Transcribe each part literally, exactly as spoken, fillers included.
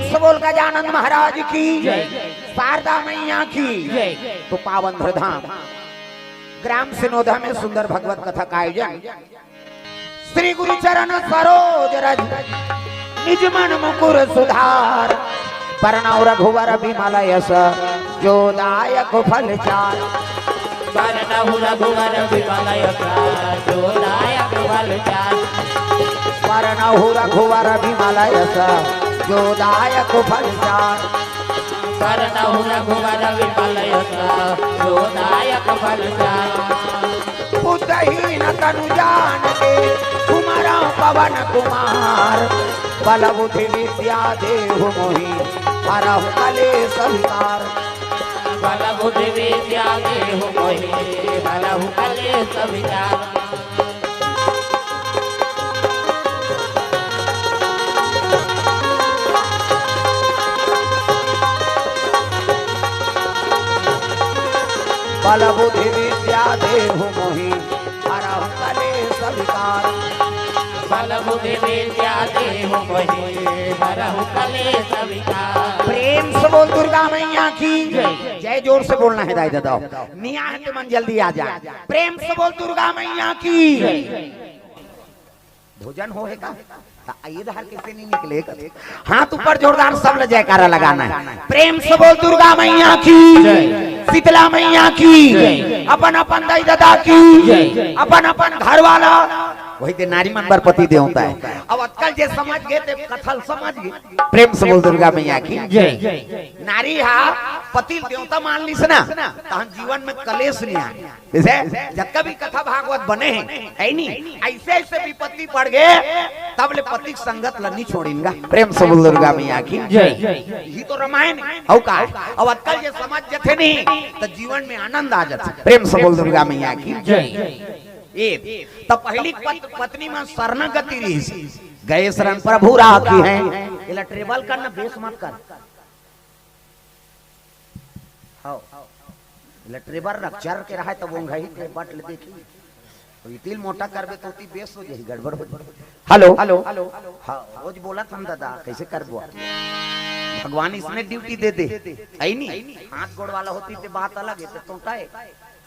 से बोल गजानन महाराज की, जय। शारदा मैया की, जय। तो पावन धरधाम ग्राम सिनोधा में सुंदर भगवत कथा का आयोजन। श्री गुरु चरण सरोज रज निज मन मुकुर सुधार। बरनउँ रघुवर बिमल यस जो दायक फल चार। बरनउँ रघुवर बिमल यस जो दायक फल चार। बरनउँ रघुवर बिमल यस जो दायक फल चार। बरनउँ रघुवर बिमल यस जो दायक फल चार। बुद्धहीन तनु जान के सुमरउँ पवन कुमार। बल बुद्धि विद्या देहु मोहि हरहु कलेस विकार। बल बुद्धि विद्या देहु मोहि हरहु कलेस विकार। बल बुद्धि विद्या देहु मोहि हरहु कलेस विकार। बल बुद्धि विद्या देहु मोहि हरहु कलेस विकार। प्रेम से बोल दुर्गा मैया की जय। जय। जोर से बोलना है दाई ददा। नइ हे त मन जल्दी आ जा। प्रेम से बोल दुर्गा मैया की जय। भोजन हो हे का? त ये धार कइसे नइ निकले? हाथ ऊपर जोरदार, सब ल जयकारा लगाना है। प्रेम से बोल दुर्गा मैया की जय। शीतला मैया की जय। अपन अपन दाई ददा की जय। अपन अपन घर वाला। वही ते नारी मन बर पति देवता हे। अब अतका ल जे समझ गे ते कथा ल समझ गे। प्रेम से बोल दुर्गा मैया की जय। नारी हा पति ल देवता मान लिस ना, तहन जीवन में कलेस नइ आय। जइसे जतका भी कथा भागवत बने हे, हे नी, अइसे अइसे विपत्ति पड़ गे, तब ले पति के संगत ल नइ छोड़िन गा। प्रेम से बोल दुर्गा मैया की जय। इही तो रामायण हे। अउ का? अउ अतका ल जे समझ जथे नी, त जीवन में आनंद आ जथे। प्रेम से बोल दुर्गा मैया की जय। ए, त पहिली पत-, पत्नी म शरणागति रहिस। गए शरण प्रभु राखिहैं। एला ट्रेबल कर ना, बेस मत कर। हव। एला ट्रेबल रख, चर के रहय तब ओंघही ते बट ले देखही। तो इतिल मोटा करबे तो ओती बेस हो जाही, गड़बड़ हो जाही। हेलो। हेलो। हाँ, रोज बोलत हन ददा, कइसे करबो? भगवान इसने ड्यूटी दे दे, हे नी? हाथ गोड़ वाला होती ते बात अलग हे, ते तोंटा हे।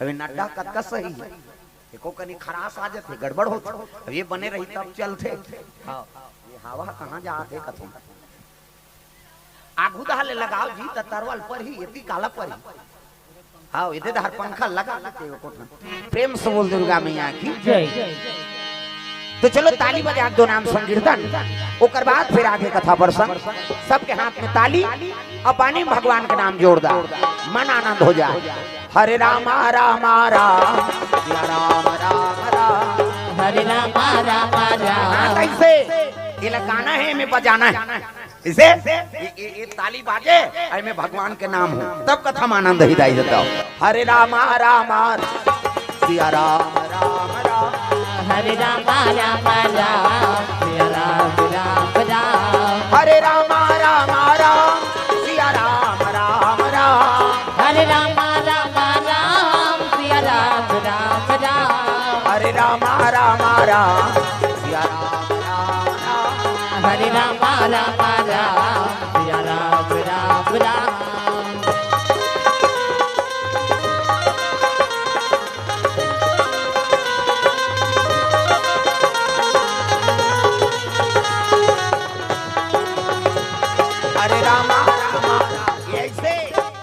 अबे नड्डा कतका सही हे। एको कनी खरास आ जथे, गड़बड़ होथे। अब ये बने रही तब चलथे। हाँ, ये हवा कहाँ जात हे कथों। आगू डहर ले लगाव जी, त तरवल परही, एती काला परही। हाँ, एदे डहर पंखा लगा देते हो कोठा। प्रेम से बोल दुर्गा मैया की जय। तो चलो ताली बजा दो, नाम संकीर्तन, ओकर बाद फिर आगे कथा प्रसंग। सबके हाथ में ताली, अब पानी में भगवान के नाम जोर दा, मन आनंद हो जाए। हरे रामा रामा राम, या राम राम राम। हरे रामा रामा राम। हाँ, कइसे? ये लगाना हे, एमे बजाना हे। इसे ये, ये, ये ताली बाजे, अउ एमे भगवान के नाम हो, तब कथा में आनंद ही दाई देता हो। हरे रामा रामा, सिया राम राम राम। हरे रामा रामा राम, सिया राम राम राम। हरे रामा रामा राम, सिया राम राम राम। हरे रामा रामा राम, सिया राम राम राम। हरे रामा रामा राम, सिया राम राम राम। हरे रामा रामा राम, सिया राम राम राम। हरे रामा रामा राम, अइसे,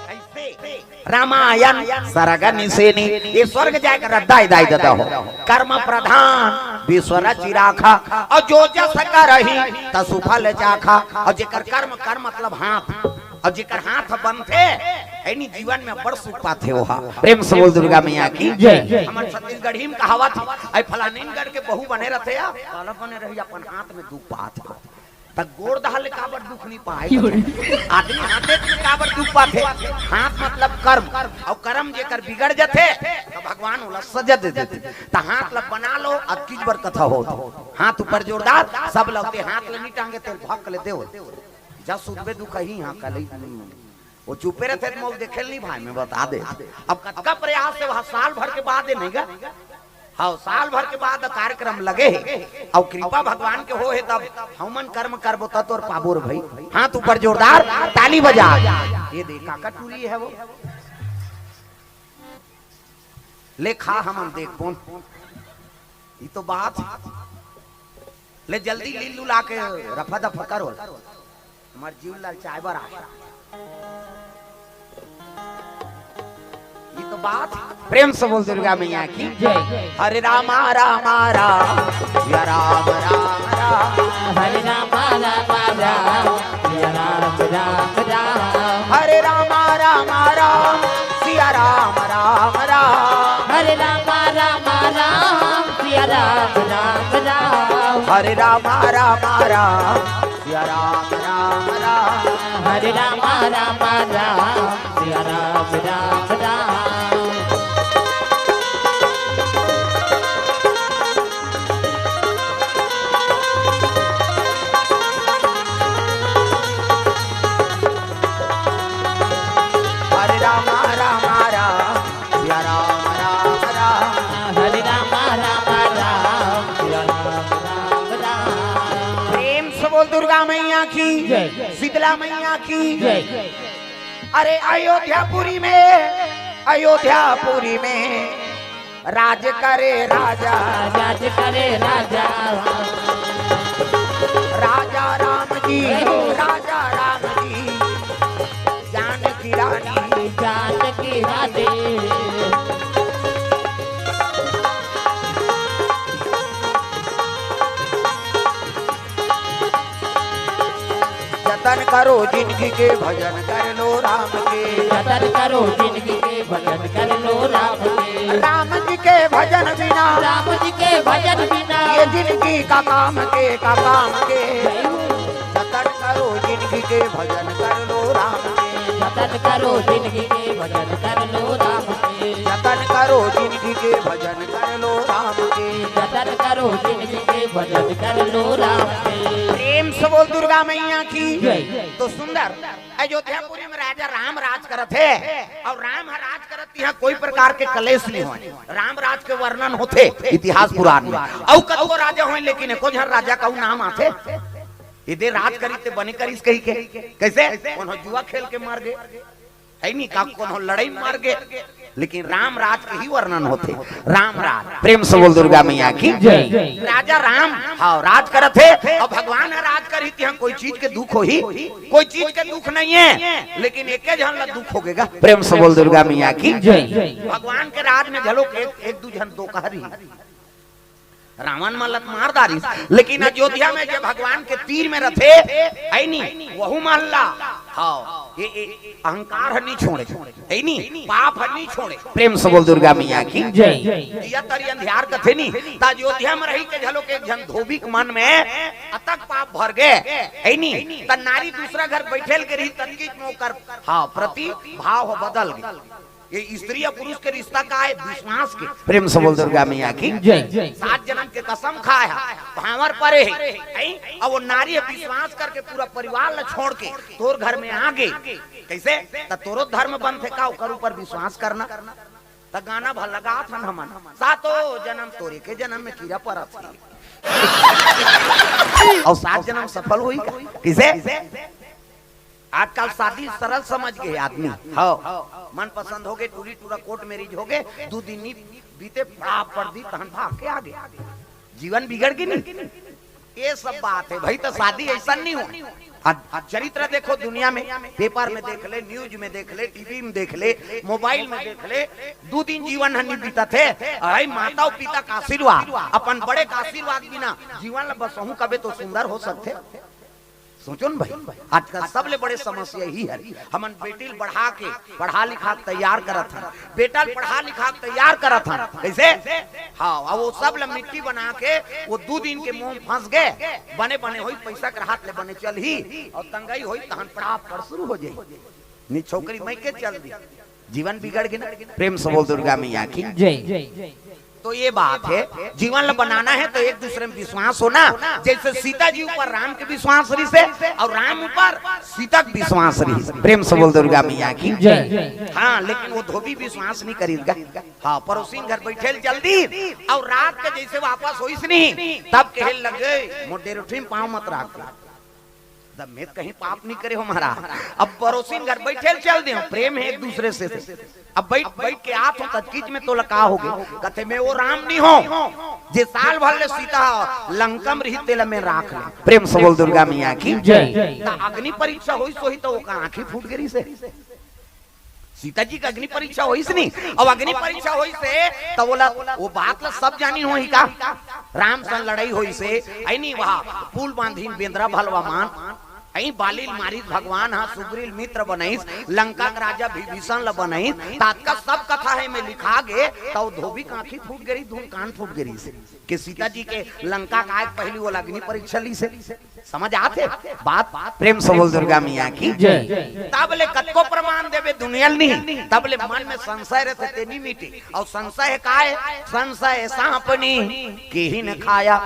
अइसे। रामायण सरग निसेनी, ये स्वर्ग जाए के रद्दा ए दाई ददा हो। कर्म प्रधान विश्व रचि राखा, अउ जो जस करही तसु फल चाखा। अउ जेकर कर्म, कर्म मतलब हाथ, अउ जेकर हाथ बनथे, हे नी, जीवन में बड़ सुख पाथे ओहा। प्रेम से बोल दुर्गा मैया की जय। हमर छत्तीसगढ़ी में कहावत हे, अइ फलानीन गढ़ के बहू बने रथे या, काला बने रही, अपन हाथ में दुख पाथे। त गोड़ डहर ले काबर दुख नइ पाय? आदमी हाथे ले काबर दुख पाथे? हाथ मतलब कर्म, अउ कर्म जेकर बिगड़ जथे, त भगवान ओला सजा दे देथे। त हाथ ला बना लो, अतकीच बर कथा होत। हाथ ऊपर जोरदार, सब लगते हाथ ले नइ टांगे, तेल भक ले देव। जा सुतबे दुख ही, हाँ, कल ही। वो चुपे रथे त मोल देखे ल नइ भाय, मैं बता दे। अब कतका प्रयास हे, वहाँ साल भर के बाद हे नहीं गा। अउ साल भर के बाद कार्यक्रम लगे हे, अउ कृपा भगवान के हो हे, तब हमन कर्म करबो, त तोर पाबो रे भाई। हाथ ऊपर जोरदार ताली बजा। ये देख, काका टूरी हे वो। ले खा, हमन देखबो। ई तो बात हे। ले जल्दी लील लुला के रफा दफा करो। हमर जीव ललचाए बर आए। ई तो बात हे। प्रेम से बोल दुर्गा मैया की। जय। हरे रामा रामा राम, या राम राम राम। हरे रामा रामा राम, या राम राम राम। हरे रामा रामा राम, सिया राम राम राम। हरे रामा रामा राम, सिया राम राम राम। हरे रामा रामा राम, सिया राम राम राम। हरे रामा रामा राम, सिया राम राम राम। हरे रामा रामा राम, सिया राम राम राम। हरे रामा रामा राम, सिया राम राम राम। प्रेम से बोल दुर्गा मैया की, जय। शीतला मैया की। जय। अरे अयोध्यापुरी में, अयोध्यापुरी में राज करे राजा। राज करे राजा। राजा राम जी, जय हो। राजा राम जी, जानकी रानी। जानकी रानी। जतन करो जिनगी के, भजन कर लो राम के। जतन करो जिनगी के, भजन कर लो राम के। राम जी के भजन बिना, राम जी के भजन बिना, ये जिनगी का काम के, का काम के। जतन करो जिनगी के, भजन कर लो राम के। जतन करो जिनगी के, भजन कर लो राम के। जतन करो जिनगी के, भजन कर लो राम के। जतन करो जिनगी के, भजन कर लो राम के। प्रेम से बोल दुर्गा मैया की। जय। तो सुंदर अयोध्यापुरी में राजा राम राज करत हे, अउ राम ह राज करत, इहाँ कोई प्रकार के कलेश नइ होय। राम राज के वर्णन होथे इतिहास पुराण में। अउ कतको राजा होय, लेकिन एको झन राजा के अउ नाम आथे, ये दे राज करिस ते बने करिस कहिके। कइसे? कोनो जुआ खेल के मर गे, हइ नी? का कोनो लड़ई मर गे, लेकिन राम राज के ही वर्णन होथे। राम राज। प्रेम से बोल दुर्गा मैया की। जय। राजा राम, हाँ, राज करत हे, अउ भगवान ह राज करही, तिहाँ कोई चीज के दुख होही? कोई चीज के दुख नइ हे, लेकिन एके झन ला दुख होगे गा। प्रेम से बोल दुर्गा मैया की। जय। भगवान के राज में घलो एक, एक दू झन दोकहा रही। रावण मन ला त मार डारिस, लेकिन अयोध्या में जे भगवान के तीर में रथे, हइ नी, वहू मन ला, हाँ, ये, ये अहंकार ह नइ छोड़े, हइ नी, पाप ह नइ छोड़े। प्रेम से बोल दुर्गा मैया की। जय। दिया तरी अंधियार कथे नी, त अयोध्या में रहिके घलो एक झन धोबी के मन में अतक पाप भर गे, हइ नी, त नारी दूसरा घर बइठे ल गे रही, ततकी में ओकर, हाँ, प्रति भाव ह बदल गे। ये स्त्री अउ पुरुष के रिश्ता का हे? विश्वास के। प्रेम से बोल दुर्गा मैया की। जय। सात जनम के कसम खाय हे, भांवर परे हे, अउ वो नारी ह विश्वास करके पूरा परिवार ला छोड़ के तोर घर में आ गे। कइसे? त तोरो धर्म बनथे का ओकर ऊपर विश्वास करना? त गाना भर लगाथन हमन, सातो जनम तोरे के जनम में कीरा परत हे। अउ सात जनम सफल होही का? कइसे? आजकल शादी सरल समझ गे आदमी। हाँ, मनपसंद होगे, टूरी टूरा कोर्ट मैरिज होगे, दू दिन नइ बीते, फड़ाक पड़ दिस, तहन भाग के आगे। जीवन बिगड़ गे नी। ये सब बात हे भई, त शादी अइसन नइ होय। आ, आ चरित्र देखो दुनिया में, पेपर में देख ले, न्यूज में देख ले, टीवी में देख ले, मोबाइल में देख ले, दू दिन जीवन ह नइ बीतत हे। अरे माता अउ पिता के आशीर्वाद, अपन बड़े के आशीर्वाद बिना जीवन ला बसहूं कबे तो सुंदर हो सकथे? सोचो न भई, आजकल सबले बड़े समस्या इही हे। हमन बेटी ल बढ़ा के, पढ़ा लिखा के तैयार करत हन, बेटा ल पढ़ा लिखा के तैयार करत हन। कइसे? हाँ, अउ वो सब ल मिट्टी बना के, वो दू दिन के मोह में फंस गे। बने बने होई, पइसा के राहत ले बने चलही, अउ तंगई होई, तहन पड़ाक पड़ शुरू हो जाही। नी छोकरी मइके चल दी, जीवन बिगड़ गे ना। प्रेम से बोल दुर्गा मैया की। जय। तो ये बात है, जीवन ला बनाना है तो एक दूसरे में विश्वास होना। जैसे सीता जी ऊपर राम के विश्वास रहिसे अउ राम ऊपर सीता के विश्वास रहिसे। प्रेम से बोल दुर्गा मैया की जय। हाँ, लेकिन वो धोबी विश्वास नहीं करिस गा। हाँ, पड़ोसी घर बैठे ल चल दिस अउ रात के जैसे वापस होइस नहीं, तब कहे लगे, "मोर डेरोठी में पाँव मत राख।" तब मैं कहीं पाप नहीं करे हो महाराज। अब पड़ोसी घर बैठे ल चल दे, प्रेम है एक दूसरे से। अब बैठ बैठ के आत हो तजकीज में तोला का हो गए? कथे, "मैं वो राम नहीं हो जे साल भर ले सीता लंका में रही तेला मैं राख ले।" प्रेम से बोल दुर्गा मैया की जय। त अग्नि परीक्षा होइस होही त ओकर आँखी फूट गे रहिसे। सीता जी के अग्नि परीक्षा होइस नहीं, अब अग्नि परीक्षा होइसे त ओला, वो बात ला सब जानी होही का? राम संग लड़ाई होइसे, ऐ नहीं वहा पुल बांधिन बेंदरा भलवा मान, ऐ बाली ल मारिस भगवान हा, सुग्रीव मित्र बनाइस, लंका के राजा विभीषण ला बनाइस, तातका सब कथा है में लिखा गे, त वो धोबी के आँखी फूट गे रहिस, धुन कान फूट गे रहिसे। कि सीता जी के लंका का आए के पहली वो अग्नि परीक्षा लिसे। समझ आथे बात? प्रेम से बोल दुर्गा मैया की जय। तब ले कतको प्रमाण देबे दुनिया ल नहीं, तब ले मन में संशय रहिथे ते नहीं मिटे। अउ संशय का है? संशय सांपनी किहिन खाया।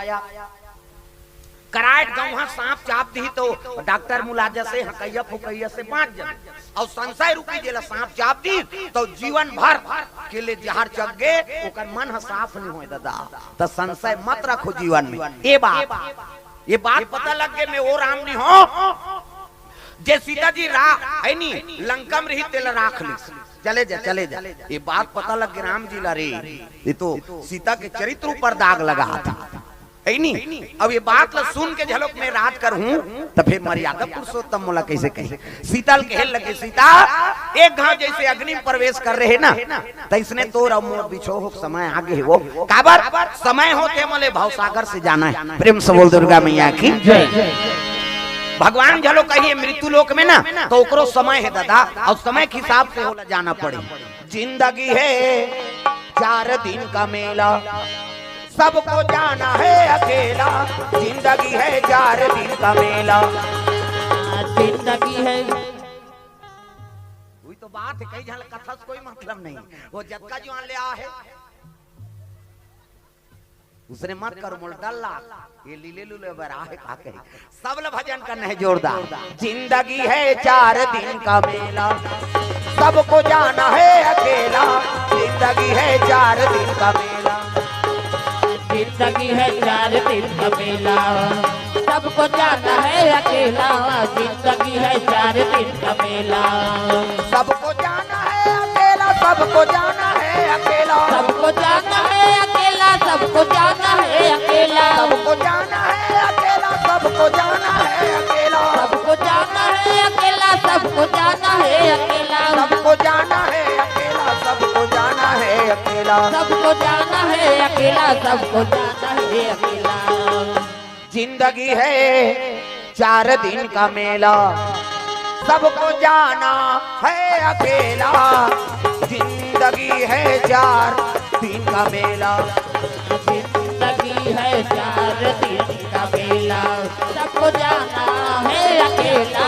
कराए गौहा सांप चाप दिही तो डॉक्टर मुलाजा से, हकैया फुकैया से बाँच जाबे। अउ संशय रूपी जेला सांप चाप दिही तो जीवन भर के ले जहर चख गे, ओकर मन ह साफ नहीं होय दादा। त संशय मत रखो जीवन में। ये बात, ये बात पता लग गे, मैं वो राम नहीं हो जे सीता जी रा है नी लंका में रही तेला राख लिस। चले जा, चले जा। ये बात पता लग गे राम जी ला रे, ये तो सीता के चरित्र ऊपर दाग लगा था, है नी? अब ये बात ला सुन के झलक मैं राज करहूं, त फिर मर्यादा पुरुषोत्तम मोला कैसे कहे? सीता ल कहे लगे, "सीता, एक घाव जैसे अग्नि में प्रवेश कर रहे ना, तैसने तोर अउ मोर बिछोह के समय आ गे हे वो।" काबर? समय होते मले भवसागर से जाना है। प्रेम से बोल दुर्गा मैया की जय। भगवान झलो कहिए मृत्यु लोक में ना, तो ओकरो समय है दादा, अउ समय के हिसाब से ओला जाना पड़े। जिंदगी है चार दिन का मेला, सबको जाना है अकेला। जिंदगी है चार दिन का मेला। जिंदगी है। वही तो बात है, कई झन कथा से कोई मतलब नहीं। वो जतका जुआन ले आ है, उसने मत करो, मोल डर लाग। ये लीले लूले बर आहे का कही। सब ल भजन करना है जोरदार। जिंदगी है चार दिन का मेला, सबको जाना है अकेला। जिंदगी है चार दिन का मेला। जिंदगी है चार दिन का मेला, सबको जाना है अकेला। जिंदगी है चार दिन का मेला, सबको जाना है अकेला, सबको जाना है अकेला। सबको जाना है अकेला, सबको जाना है अकेला। सबको जाना है अकेला, सबको जाना है अकेला। सबको जाना है अकेला, सबको जाना है अकेला। सबको जाना है अकेला, सबको जाना है अकेला। सबको जाना है अकेला, सबको जाना है अकेला। जिंदगी है चार दिन का मेला, सबको जाना है अकेला। जिंदगी है चार दिन का मेला। जिंदगी है चार दिन का मेला, सबको जाना है अकेला।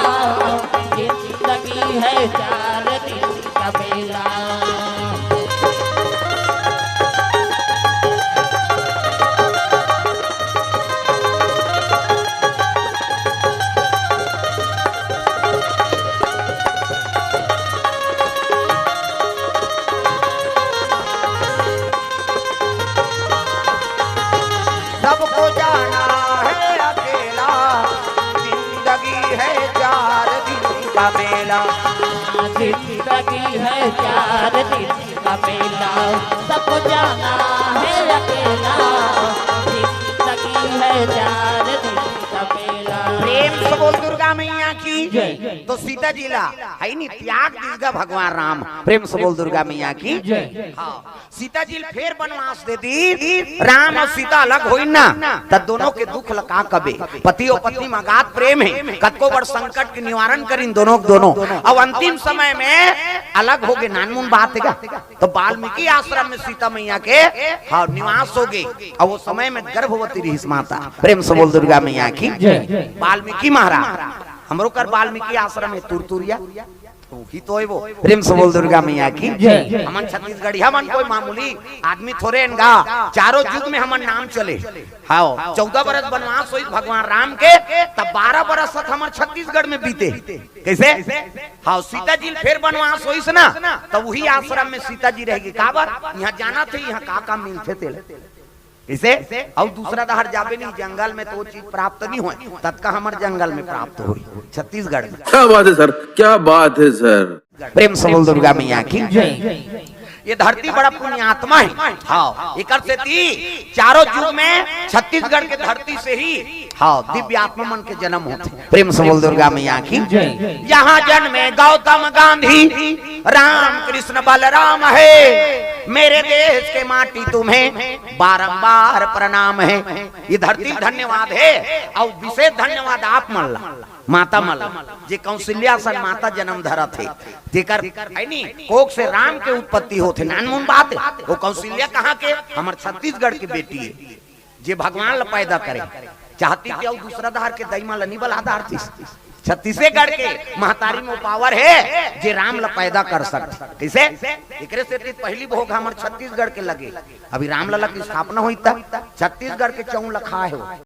जिंदगी है चार दिन का मेला। सबको जाना है अकेला, जिंदगी है चार दिन का मेला। जिंदगी है चार दिन का मेला, सबको जाना है अकेला। जिंदगी है चार दिन का मेला। प्रेम से बोल दुर्गा मैया की जय। तो सीता जी ला है नी त्याग दिस गा भगवान राम। प्रेम से बोल दुर्गा मैया की जय। हाँ, सीता जी ल फेर बनवास दे दिस। राम अउ सीता अलग होइन ना, त दोनों के दुख ल का कबे। पति अउ पत्नी म अगाध प्रेम हे, कतको बड़ संकट के निवारण करिन दोनों के दोनों। अब अंतिम समय में अलग हो गे, नानमुन बात हे गा। त वाल्मीकि आश्रम में सीता मैया के, हाँ, निवास हो गे। अब वो समय में गर्भवती रहिस माता। प्रेम से बोल दुर्गा मैया की जय। वाल्मीकि महाराज, हमरो कर वाल्मीकि आश्रम हे तुरतुरिया। तू ही तो हे वो। प्रेम से बोल दुर्गा मैया की। जय। हमन छत्तीसगढ़िया मन कोई मामूली आदमी थोरे हन गा। चारों युग में हमर नाम चले। हाँ, चौदह बरस बनवास होइस भगवान राम के, तब बारह बरस तक हमर छत्तीसगढ़ में बीते। कइसे? हाँ, सीता जी ल फेर बनवास होइस ना, तब उही आश्रम में सीता जी रह गे। काबर? इहाँ जानथे, इहाँ का का मिलथे तेला। कइसे? अउ दूसरा डहर जाबे नहीं, जंगल में तो वो चीज प्राप्त नहीं होय, ततका हमर जंगल में प्राप्त होही, छत्तीसगढ़ में। क्या बात है सर, क्या बात है सर। प्रेम से बोल दुर्गा मैया की। जय। ये धरती बड़ा पुण्यात्मा हे। हाँ, एकर सेती चारों युग में छत्तीसगढ़ के धरती से ही, हाँ, दिव्य आत्मा मन के जन्म होथे। प्रेम से बोल दुर्गा मैया की। जय। यहाँ जन्मे गौतम गांधी, राम कृष्ण बलराम हे, मेरे देश के माटी तुम्हें बारंबार प्रणाम हे। ये धरती ल धन्यवाद हे, अउ विशेष धन्यवाद आप मन ला, माता मन ला, जे कौशल्या सन माता जन्म धरत हे, जेकर, हे नी, कोख से राम के उत्पत्ति होथे, नानमुन बात हे। वो कौशल्या कहाँ के? हमर छत्तीसगढ़ के बेटी हे, जे भगवान ला पैदा करे। चाहती ते अउ दूसरा डहर के दई मन ला नहीं बला डारतिस। छत्तीसगढ़ के महतारी में पावर हे, जे राम ला पैदा कर सकथे। कइसे? एकरे सेती पहली भोग हमर छत्तीसगढ़ के लगे। अभी रामलला की स्थापना होही त छत्तीसगढ़ के चौलखा हे वो।